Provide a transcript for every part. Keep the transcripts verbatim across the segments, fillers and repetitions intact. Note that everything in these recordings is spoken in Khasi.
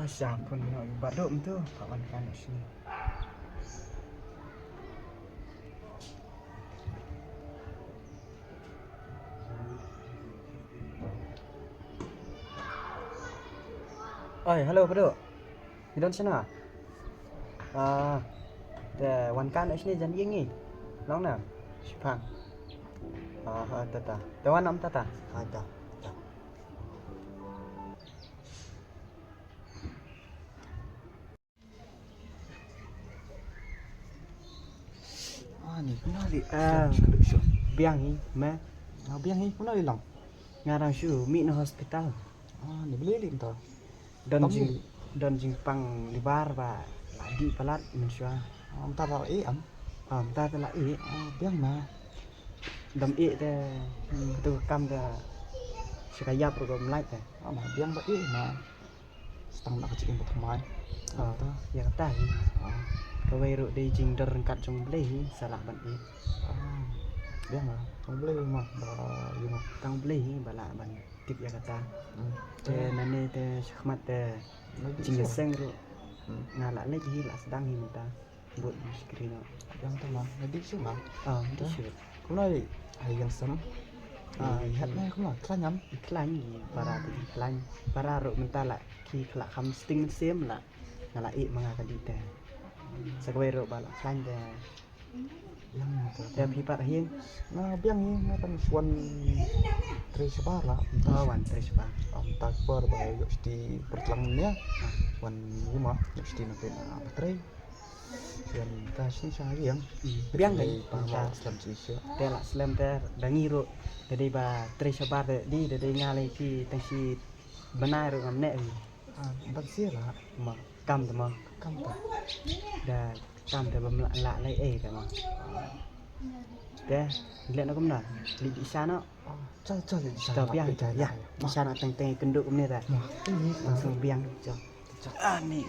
Sha phone noh ïa u Bah Duh mynta, pat wan kan sini. Oi, hello Bah Duh. Ngi don shano? Ah, te wan kan sini jan ïing ngi. Long na? Shipang. Ah, ha, ta ta. Te wan nam ta ta. Ha, ta. Ta. Ah, ni kumno li? Ah, biang hi, me. Ah, biang hi, kumno li long? Nga dang shu mih na hospital. Ah, ni balei li mynta? Don jing, don jingpang liver ba la dih palat mynshuwa. Ah, mynta la ih am? Ah, mynta te la ih. Ah, biang ma. Dam ih te, hmm, katu ka kam te shu ka ïap ruh ka mlait te. Ah, ma biang ba ih ma. Stang na ka jingim ba thymmai. Ah, mynta ïa kata hi. Ah. Kawei ruh dei jingdon ryngkat jong U Blei hi, sa lah ban ih. Ah. Biang ma. Jong U Blei ma ba ïa ma. Tang U Blei hi ba lah ban tip ïa kata. Hmm. Te nangne te shakhmat te jingïaseng ruh. Hmm. Nga la leit hi, la sdang hi mynta. Bud skrin. Biang te ma, nga dih shuh ma. Ah, dih shuh. Kumno ïa ïing sem? Ah, ïa hat ne kumno? Khlaiñ am? Khlaiñ, para te khlaiñ. Para ruh mynta la ki khlaiñ kham sting sem la. Nga la ih ma nga ka dih te. Sa kawei ruh ba la khlaiñ te. Biang te. Te phi pat ha ïing? Nga biang hi, nga kan shu wan trei shabar la. Ah, wan trei shabar. Am ta shabar ba ïoh shuti pyrtlang ne. Ah. Wan ïa ma, ïoh shuti na pyn a ba trei. Wan ka shisha ïa. Hmm. Biang dei. Te la slem te da ngi ruh. Da dei ba trei shabar da dei, da dei nga lei phi tang shi bnai ruh ngam neh ïa. Ah, ban sir ha. Ma kam te ma. Kam te. Da kam te bym lah lei ei te ma. Te leh na kumno? Leit bishar noh. Ah, chal chal leit bishar. Chal biang. Ïa. Bishar noh teng teng kynduh kumne te. Ma. Langsung biang. Chal. Ani.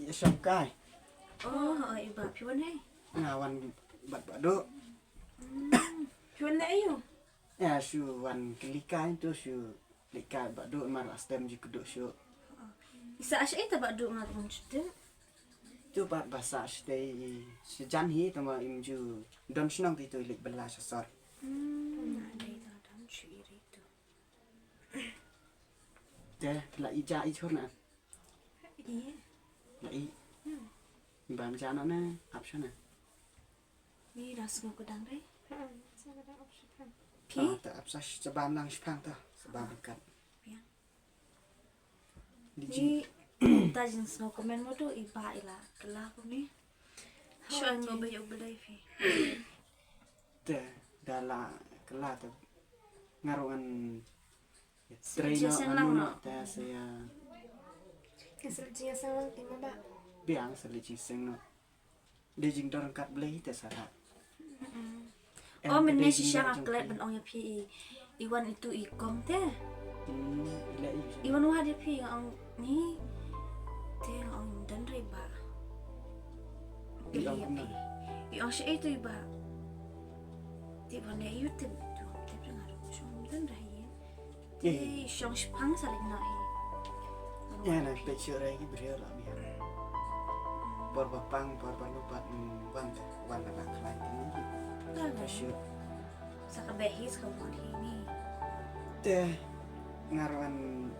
Ïa shong kai. Oh, oh, i Bah, phi wan hei? Nga wan bad Bah Duh. Hmm, phi wan leh aïu? Ïa shu wan kylli kai to shu Leit kai Bah Duh namar la stem ju kduh shuh. Isa ash ita Bah Duh nga kum chutem. Tu pat ba sa shtei shajan hi tama im ju don shnong ti tu leit bela sha sor. Hmm, na dei ta don shu iri tu. Te la i ja i chor na. Iya. La i. Hmm. Bam ja na na ap shana. Ni da sngew ka dang dei. Ha, sngew ka dang ap shipang. Phi? Ah, ta ap sa sh-, sa bam lang shipang ta. Sa bam kat. Phi. Di ji. Ni ta jin sngew ka men mo tu i ba i la kylla kum ni. Shu ai ngo ba ïoh blei phi. Te da la kylla te. Nga ruh ngan train no anu no te sa ïa. Ka sa leit jingïaseng lang te ma ba. Biang sa leit jingïaseng no. Dei jingdon kat Blei te sa rat. Mm-mm. Oh, mynne shisha nga klet ban ong ïa phi i, i wan itu i kong te. Hmm, i leh i. I wan wad ïa phi nga ong ni. Te nga ong don re ba. I ong kumno? I ong sha itu i ba. Te wan ïa itu te tu te phi nga ong don re. Te shong shipang sa leit noh hi. Ïa na peit shuh re ki briew la biang. Por ba pang por ba lupat, mm, wan te wan la khlaiñ te ni. Peit shuh. Sa ka beh hi sa ka mut hi ni. Te nga ruh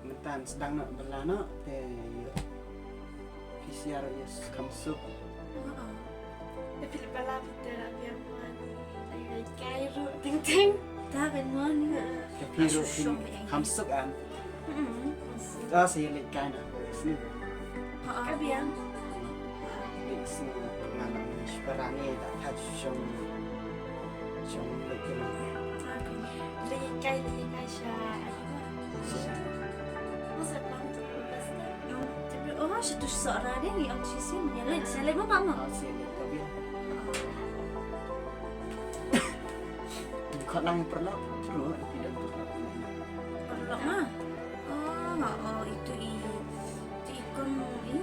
mynta sdang noh bela noh te. Phi sha ruh ïa kam suk. Te phi leh bela phi te la biang wan. Leit kai ruh teng teng. Ta kan mon. Te phi ruh phi kam suk an. Mm. Ta sa ïa leit kai na. Sini. Ha, ha, biang. Leit sini nga nang shpara ni ta thaj shong. Shong leit kai. Leit kai, leit kai sha. Sha. Masa pang tu basta. Oh, sha tu sha ra dei ngi ong shi sim. Ïa leit, sha leit ma ma. Ah, sha leit ka biang. Kau nang pernah, pernah, tidak pernah. Pernah ma. Oh, oh, itu i, itu i kong i.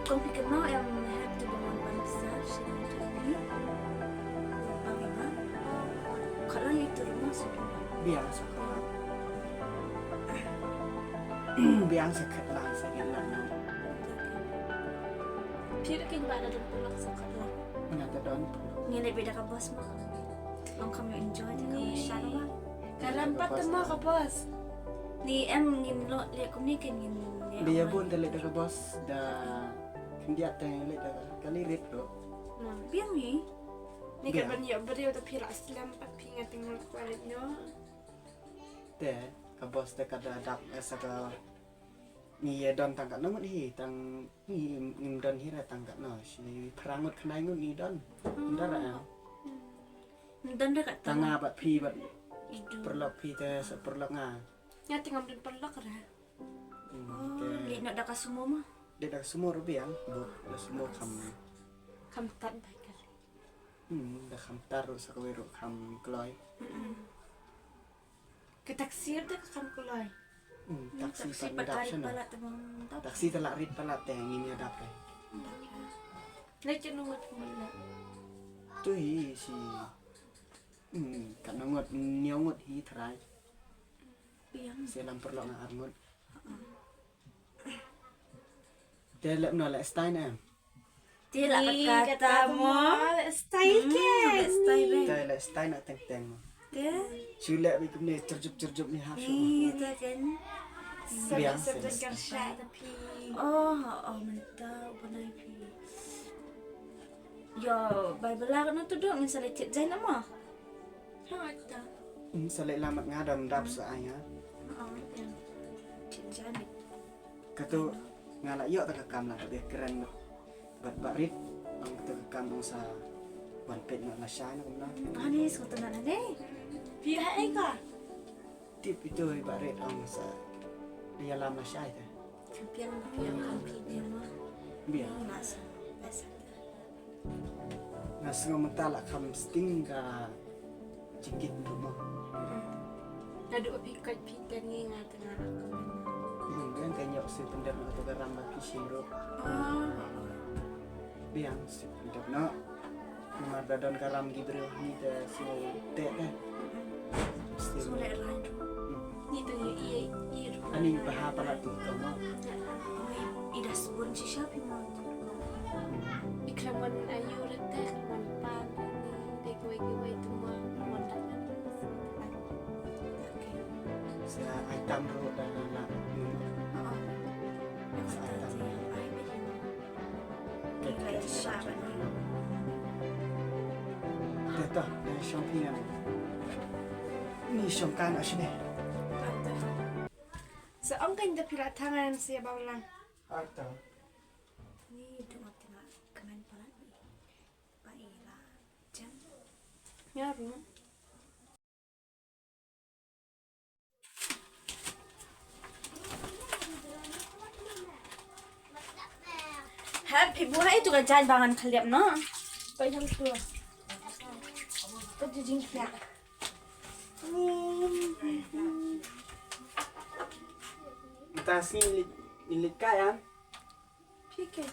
Kong phi kynmaw em, hep tu ba mon ban pisa sha ni tu ni. Ba ba ba. Khat lang itu rumah sini. Biang sa khat lang. Biang sa khat lang sa ngi lang. Phi da kin ba da don pulak sa khat lang. Nga ta don. Ngi leh bida ka bos ma. Long kam enjoy ta ka shan ma. Ka ram pat ta ma ka bos. Ni em ngin lo leh kumne kin ngin leh. Dia bun ta leh da ka bos da. Khyndiat te leh da ka lirit ruh. Biang hi. Ni ka ban ïoh briew da phi la slem pat phi nga teng ngan kwah leh noh. Te ka bos te ka da dap eh, sa ka ngi ïa don tang katno ngut hi tang ngi ngim don hi ra tang katno shi phra ngut khyndai ngut ngi don. Nda ra em. Don da kat tang nga bad phi bad. Idu. Perlok phi te sa perlok nga. Nga teng ngam don perlok ra. Hmm, oh, te. Leh noh da ka sumo ma. Leh da ka sumo ruh biang, bu da sumo kham. Kham tat bai ka leh. Hmm, da kham tat ruh sa kawei ruh kham kloi. Ka taxi ruh da ka kham kloi. Hmm, taxi pat rit palat te bang dap. Taxi te la rit palat te ngin ïa dap te. Leh chen ngut kumne. Tu hi si. Hmm, katno ngut, hynñiew ngut hi tharai. Biang. Si lam perlok nga ar ngut. Te leh no leh stai ne. Te la kata mo. Leh stai ke. Leh stai be. Te leh stai na teng teng mo. Te. Shu leh bi kumne cherjup cherjup ni ha shu. Ni te ken. Biang se. Oh, oh mynta u bnai phi. Yo, bai bala ka na tu dong ngin sa leh thied jai na mo. Sa leh lamat nga dam dap sa ai nga. Katu nga la ïoh ta ka kam la ka dei kren bad ba rit. Ong katu ka kam ong sa wan pet na la shai na kumna. Ani sa katu na ne. Pi ha ai ka. Tip itu i ba rit ong sa. Dia lam la shai ta. Champion, champion, champion. Biang. Nga sngew mynta la kham sting ka jingkit ruh mo. Naduh phi koit phi teng ngi nga teng nga. Biang ka ñiuh shu pyndep na tu ka ram ba phi shim ruh. Biang shu pyndep na. Namar da don ka ram ki briew ni te shu te te. Shu leh rai. Ni tu ye ye ye. Ani ba ha palat tu ka mo. I da sbun shisha phi mo. I khlem wan ayu rete khlem wan pan ni de kawei kawei tu mo wan da. Sa ai tam ruh da la. Sa ai tam. Te ta, te shong phi ngan. Ni shong kan ashne. Sa ong kan da phi la thangan sia bau lang. Ata. Ni dong ati na kamen palat ni. Ba i la jem. Nyaru. Hep ibu hai tu ka jait ba ngan khliap no. Ka jang tu. Ka jing khliap. Mynta sngi leit, leit kai am. Phi ke.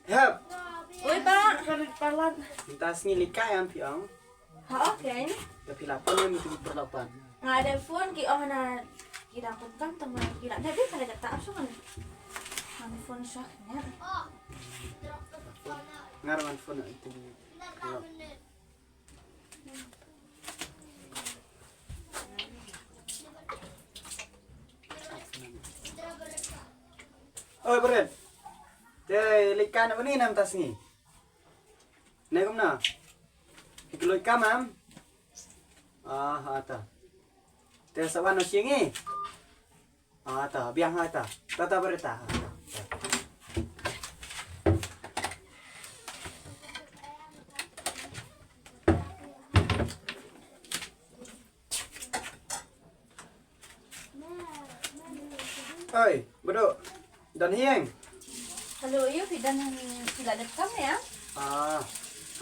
Hep. Oi ba. Ka rit palat. Mynta sngi leit kai am phi ong. Ha, okay. Te phi la phone mynta phi la phone. Nga da phone ki ong na ki da phone kam tang ma ki la. Nabi ka la ka ta ap shuh kan. Ngan phone shuh ne. Ngar ngan phone tu. Oi, Bren. Te leit kai na bani nam ta sngi. Ne kumna. Ki leit kam am. Ah, ha ta. Te sa wan na sngi. Ah, ta biang ha ta. Ta ta Bren ta. Oi, Badu. Don hi eng. Hello, ïu phi don phi la dep kam ïa? Ah.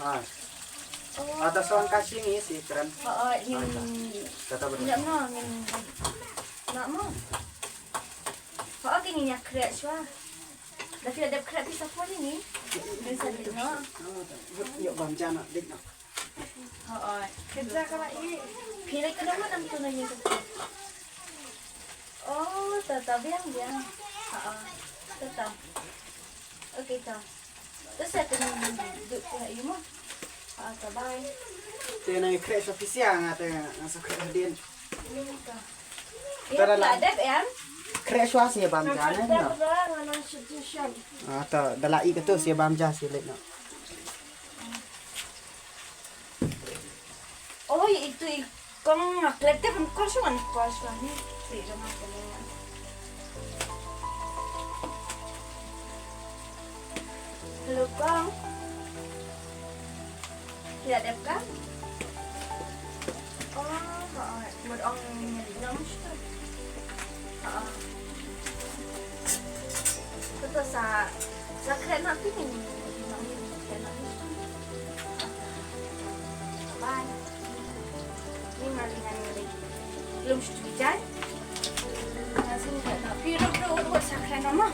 Ah. Oh. Ata son ka sing hi si kren. Oh, oh, ngin. Kata Badu. Ngin no, ngin. Nak mo. Oh, okay, ngin ïa krek shuwa. Da phi la dep khreh phi sa phone ïa ngi. Phi sa dei noh. Mut ïoh bam ja noh, dei noh. Hooid. Kynja ka la i. Phi leit ka dang nam tu na ïing ka. Oh, ta ta biang biang. Ha. Ta ta. Okay ta. Ta sa ka ni duk ka i mo. Ha ta bye. Te na khreh sa phi sia nga te nga sa khreh hadien. Ni ta. Tara la dep em? Khreh shuwa sa ïa bam ja ne no. Ah, ta da la i kato sa ïa bam ja sa leit no. Oh, itu i kong nga klet te ban kor shuwa, ban kor shuwa ni. Ti jong nga kong. Hello kong. Phi la dep ka? Oh, ha, ha. Mut ong ngi ri nong shuwa. Ha, ha. Kato sa, sa kren na phi ni, ni, ni, ni, ni, kren na phi. Bye. Ni nga ri ngan ri. Lum shuwa jai. Nga sin kren na phi, ru, ru, ru, sa kren na ma.